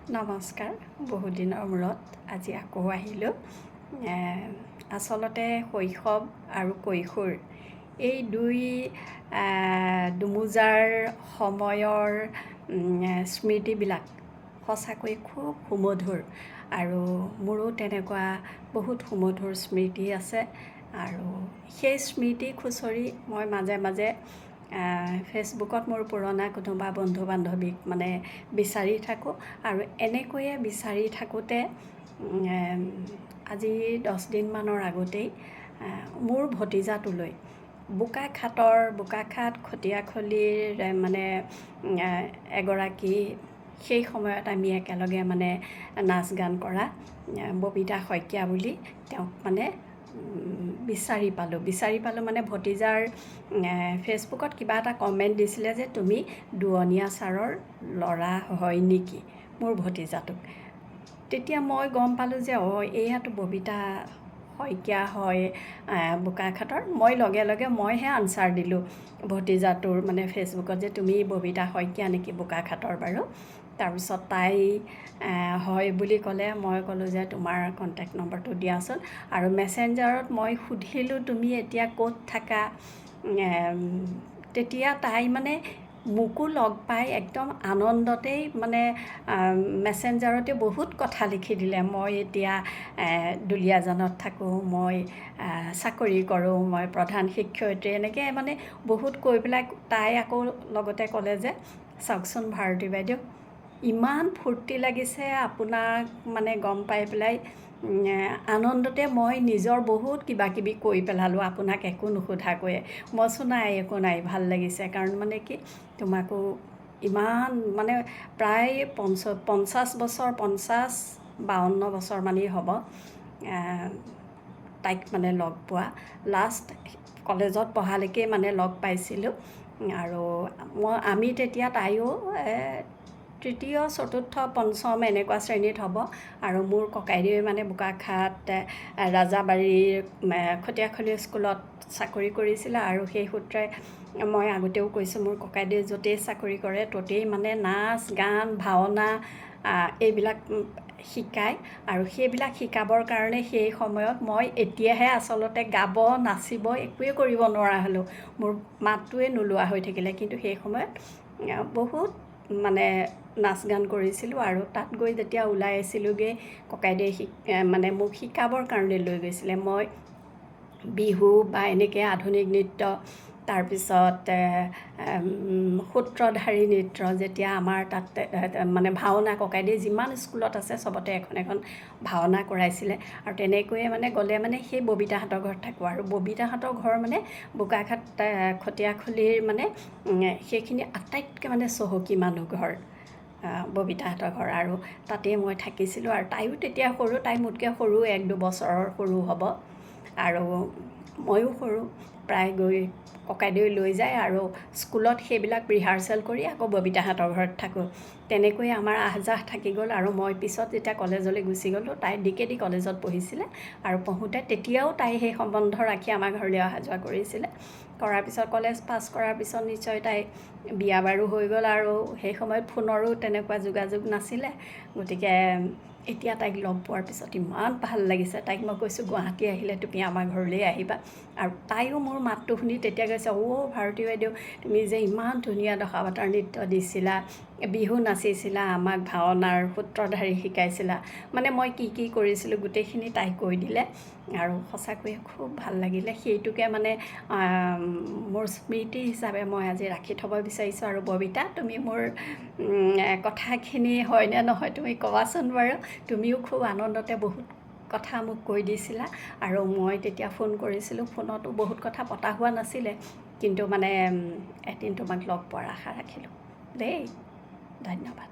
নমস্কাৰ, বহুদিনৰ মূৰত আজি আকৌ আহিলোঁ। আচলতে শৈশৱ আৰু কৈশোৰ এই দুই দোমোজাৰ সময়ৰ স্মৃতিবিলাক সঁচাকৈ খুব সুমধুৰ আৰু মোৰো তেনেকুৱা বহুত সুমধুৰ স্মৃতি আছে। আৰু সেই স্মৃতি খুচৰি মই মাজে মাজে ফেচবুকত মোৰ পুৰণা কোনোবা বন্ধু বান্ধৱীক মানে বিচাৰি থাকোঁ। আৰু এনেকৈয়ে বিচাৰি থাকোঁতে আজি 10 দিনমানৰ আগতেই মোৰ ভতিজাটোলৈ বোকাখাতৰ খটীয়াখলিৰ মানে এগৰাকী সেই সময়ত আমি একেলগে মানে নাচ গান কৰা ববিতা শইকীয়া বুলি তেওঁক মানে বিচাৰি পালোঁ। বিচাৰি পালোঁ মানে ভতিজাৰ ফেচবুকত কিবা এটা কমেণ্ট দিছিলে যে তুমি দোৱনীয়া ছাৰৰ ল'ৰা হয় নেকি, মোৰ ভতিজাটোক। তেতিয়া মই গম পালোঁ যে অঁ, এয়াতো ববিতা শইকীয়া হয় বোকাখাতৰ। মই লগে লগে মইহে আনচাৰ দিলোঁ ভতিজাটোৰ মানে ফেচবুকত যে তুমি ববিতা শইকীয়া নেকি বোকাখাতৰ বাৰু? তাৰপিছত তাই হয় বুলি ক'লে। মই ক'লোঁ যে তোমাৰ কণ্টেক্ট নম্বৰটো দিয়াচোন। আৰু মেছেঞ্জাৰত মই সুধিলোঁ, তুমি এতিয়া ক'ত থাকা? তেতিয়া তাই মানে মোকো লগ পাই একদম আনন্দতেই মানে মেছেঞ্জাৰতে বহুত কথা লিখি দিলে। মই এতিয়া দুলীয়াজানত থাকোঁ, মই চাকৰি কৰোঁ, মই প্ৰধান শিক্ষয়িত্ৰী, এনেকৈ মানে বহুত কৈ পেলাই তাই আকৌ লগতে ক'লে যে চাওকচোন ভাৰতী বাইদেউ, ইমান ফূৰ্তি লাগিছে আপোনাক মানে গম পাই পেলাই, আনন্দতে মই নিজৰ বহুত কিবা কিবি কৈ পেলালোঁ আপোনাক একো নুসোধাকৈয়ে। মই কৈছোঁ, নাই, একো নাই, ভাল লাগিছে। কাৰণ মানে কি, তোমাকো ইমান মানে প্ৰায় 50 বছৰ, 50 52 বছৰমানেই হ'ব তাইক মানে লগ পোৱা। লাষ্ট কলেজত পঢ়ালৈকে মানে লগ পাইছিলোঁ। আৰু মই আমি তেতিয়া তাইও তৃতীয়, চতুৰ্থ, পঞ্চম এনেকুৱা শ্ৰেণীত হ'ব। আৰু মোৰ ককাইদেৱে মানে বোকাখাত ৰাজাবাৰীৰ খটীয়াখলি স্কুলত চাকৰি কৰিছিলে। আৰু সেই সূত্ৰে মই আগতেও কৈছোঁ, মোৰ ককাইদেৱে য'তেই চাকৰি কৰে ত'তেই মানে নাচ গান ভাওনা এইবিলাক শিকায়। আৰু সেইবিলাক শিকাবৰ কাৰণে সেই সময়ত মই এতিয়াহে আচলতে গাব নাচিব একোৱেই কৰিব নোৱাৰা হ'লোঁ, মোৰ মাতটোৱে নোলোৱা হৈ থাকিলে। কিন্তু সেই সময়ত বহুত মানে নাচ গান কৰিছিলোঁ। আৰু তাত গৈ যেতিয়া ওলাই আহিছিলোঁগৈ, ককাইদেৱে মানে মোক শিকাবৰ কাৰণে লৈ গৈছিলে। মই বিহু বা এনেকৈ আধুনিক নৃত্য, তাৰপিছত সূত্ৰধাৰী নৃত্য, যেতিয়া আমাৰ তাত মানে ভাওনা, ককাইদেউ যিমান স্কুলত আছে চবতে এখন এখন ভাওনা কৰাইছিলে। আৰু তেনেকৈয়ে মানে গ'লে মানে সেই ববিতাহঁতৰ ঘৰত থাকোঁ। আৰু ববিতাহঁতৰ ঘৰ মানে বোকাখাত খটীয়াখলিৰ মানে সেইখিনি আটাইতকৈ মানে চহকী মানুহ ঘৰ ববিতাহঁতৰ ঘৰ। আৰু তাতেই মই থাকিছিলোঁ। আৰু তাইও তেতিয়া সৰু, তাই মোতকৈ সৰু, এক দুবছৰৰ সৰু হ'ব। আৰু ময়ো সৰু। প্ৰায় গৈ ককাইদেৱে লৈ যায় আৰু স্কুলত সেইবিলাক ৰিহাৰ্চেল কৰি আকৌ ববিতাহঁতৰ ঘৰত থাকোঁ। তেনেকৈয়ে আমাৰ আহ যাহ থাকি গ'ল। আৰু মই পিছত যেতিয়া কলেজলৈ গুচি গ'লোঁ, তাই ডি কে ডি কলেজত পঢ়িছিলে। আৰু পঢ়োঁতে তেতিয়াও তাই সেই সম্বন্ধ ৰাখি আমাৰ ঘৰলৈ অহা যোৱা কৰিছিলে। কৰাৰ পিছত, কলেজ পাছ কৰাৰ পিছত নিশ্চয় তাই বিয়া বাৰু হৈ গ'ল। আৰু সেই সময়ত ফোনৰো তেনেকুৱা যোগাযোগ নাছিলে। গতিকে এতিয়া তাইক লগ পোৱাৰ পিছত ইমান ভাল লাগিছে। তাইক মই কৈছোঁ, গুৱাহাটী আহিলে তুমি আমাৰ ঘৰলৈ আহিবা। আৰু তাইও মোৰ মাতটো শুনি তেতিয়া কৈছে, অ' ভাৰতী বাইদেউ, তুমি যে ইমান ধুনীয়া দশাৱতাৰ নৃত্য দিছিলা, বিহু নাচিছিলা, আমাক ভাওনাৰ সূত্ৰধাৰী শিকাইছিলা। মানে মই কি কি কৰিছিলোঁ গোটেইখিনি তাই কৈ দিলে। আৰু সঁচাকৈয়ে খুব ভাল লাগিলে। সেইটোকে মানে মোৰ স্মৃতি হিচাপে মই আজি ৰাখি থ'ব বিচাৰিছোঁ। আৰু ববিতা, তুমি মোৰ কথাখিনি হয়নে নহয় তুমি ক'বাচোন বাৰু। তুমিও খুব আনন্দতে বহুত কথা মোক কৈ দিছিলা। আৰু মই তেতিয়া ফোন কৰিছিলোঁ, ফোনতো বহুত কথা পতা হোৱা নাছিলে। কিন্তু মানে এদিন তোমাক লগ পোৱাৰ আশা ৰাখিলোঁ দেই। ধন্যবাদ।